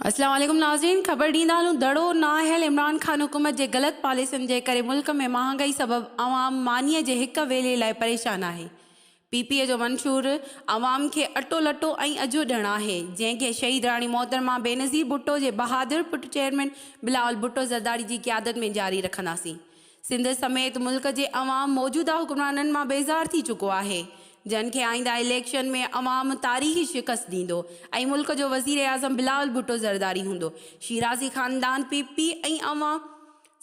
اسلام عليڪم ناظرين خبر ڏيندا هلون دڙو نااهل عمران خان حڪومت جي غلط پاليسين جي ڪري ملڪ ۾ مهانگائي سبب عوام مانيء جي هڪ ويلي لاء پريشان آهي پي پي جو منشور عوام کي اٽو لٽو ۽ اجهو ڏيڻ آهي جنهن کي شهيد راڻي محترمه بينظير ڀٽو جي بهادر پٽ چيئرمين بلاول ڀٽو زرداري جي قيادت ۾ جاري رکنداسين سنڌ سميت ملڪ جي عوام موجوده حڪمرانن مان بيزار ٿي چڪو آهي، جن کي آئنده اليڪشن ۾ عوام تاريخي شڪست ڏيندو ۽ ملڪ جو وزيراعظم بلاول ڀٽو زرداري هوندو. شيرازي خاندان پي پي ۽ عوام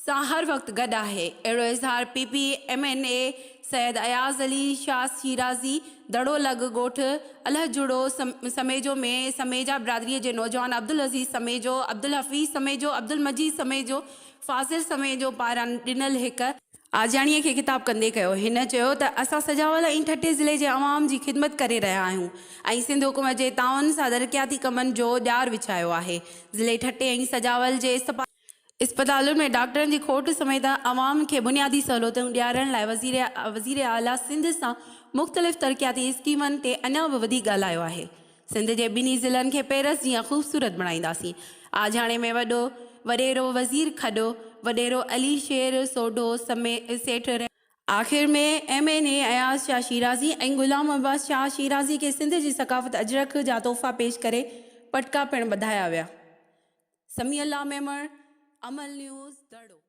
سان هر وقت گڏ آهي. اهڙو اظهار P P M N A Syed Ayaz Ali Shah Shirazi Daro لڳ ڳوٺ الهجڙو سميجو ۾ سميجا برادري جي نوجوان عبدالعزيز سميجو، عبدالحفيظ سميجو، عبدالمجيد سميجو، فاضل سميجو پاران ڏنل هڪ آجياڻي کي خطاب ڪندي ڪيو. هن چيو ته اسان سجاول ۽ ٺٽي ضلعي جي عوام جي خدمت ڪري رهيا آهيون ۽ سنڌ حڪومت جي تعاون سان ترقياتي ڪمن جو ڄار وڇايو آهي. ضلعي ٺٽي ۽ سجاول جي اسپتالن ۾ ڊاڪٽرن جي کوٽ سميت عوام کي بنيادي سهولتون ڏيارڻ لاء وزيراعليٰ سنڌ سان مختلف ترقياتي اسڪيمن تي اڃا به وڌيڪ ڳالهايو آهي. سنڌ جي ٻنهي ضلعن کي پيرس جيان خوبصورت بڻائينداسين. آجهاڻي ۾ وڏو وڏيرو وزير کڏو، وڏيرو علي شير سوڍو، سمي سيٺ رحمان، آخر ۾ M N A Ayaz Shah Shirazi ۽ Ghulam Abbas Shah Shirazi کي سنڌ جي ثقافت اجرڪ جا تحفا پيش ڪري پٽڪا پڻ ٻڌايا ويا. سميع الله ميمڻ، امل نيوز، دڙو.